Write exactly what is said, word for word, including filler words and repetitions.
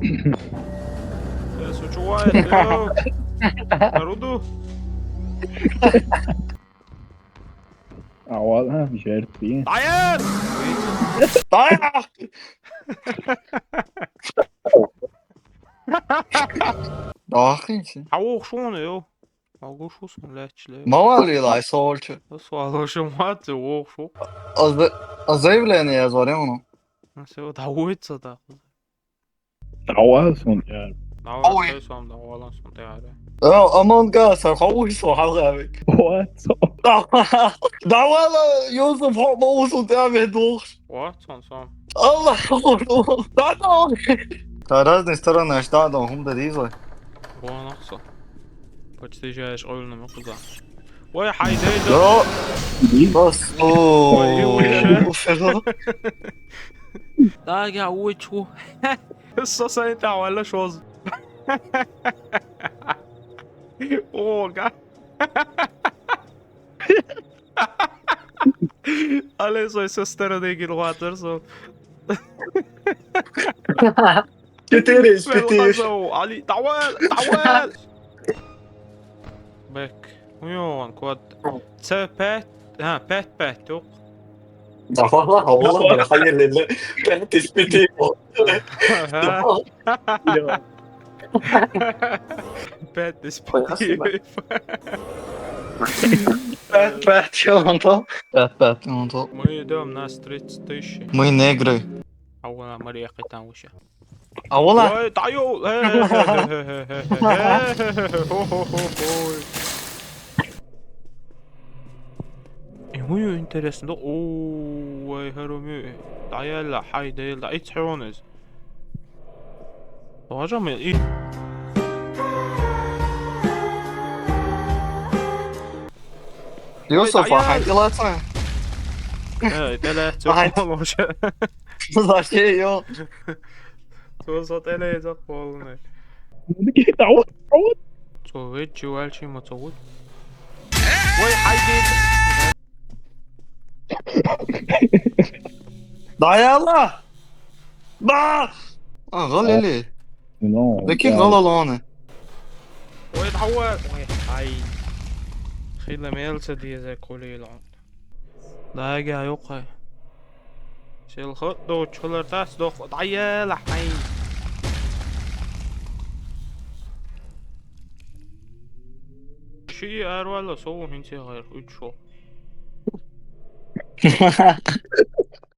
Э, сучувай, э, Наруду. А вот, а, жертвы. Даяр! Даяр! Ахын сен. А ох шуны, йо. Алгу шусын, лячли. Мавали лай солчу. Суалошым ват, ох шу. А за-, а заявление я зварю, ну. Ну всё, давайте так. Давай, сон, я. Давай, Ой. Сам давай, сон, я. Э, Амонг Ас, а кого ещё халгавик? Вот, сон. Давай, Юсуф, хо, сон, я ведь дух. Вот, сон, сон. Аллах, да, да. Да, разные стороны, аж да, да, хум да дизлы. Вон, охсо. Почти же аж ойнамай куза. Ой, хайдайды. Йо. Бас. Ой, ой. О, феро. Да, я учу. Со сайта вала шоз. Ога. Але сой со стороны гилватер со. Четыре из пяти. Али, давай, давай. Бек. Уйон, код. Ц пять. А, пять пять, ёк. Да, вала, вала, бля, хайырлы. Пять из пяти. Ага. Пять из пяти. Пять, пять, чё он там? Пять, пять, он там. Мы идём, нас тридцать тысяч. Мы негры. А вон, а, Мария, там вообще. А вон, а? Ой, да ё, э, э, э, э, э, э, э, э, хо-хо-хо-хо. Ему интересно, да? Ой, харуми. Даяла, хайдел, да, ицхёнес. Тоже мы и Юсуф, а хайдела ца? Э, теле, Ага. Чё, лучше. Зачем, ё? Цо со теле за полный. Давай, давай. Цо ведь чувальчи ма цо вот. Ой, хайди. Даяла! Да! А, гал или? Ну, да ки да. Гал аланы? Ой, давай. Ой, ай. Хила мелца дизе кулилон. Да, я ёкай. Сел хо, до чулар тас, до хо, да, я, ла, ай. Ши арвала, со хинче гайр, уч шо.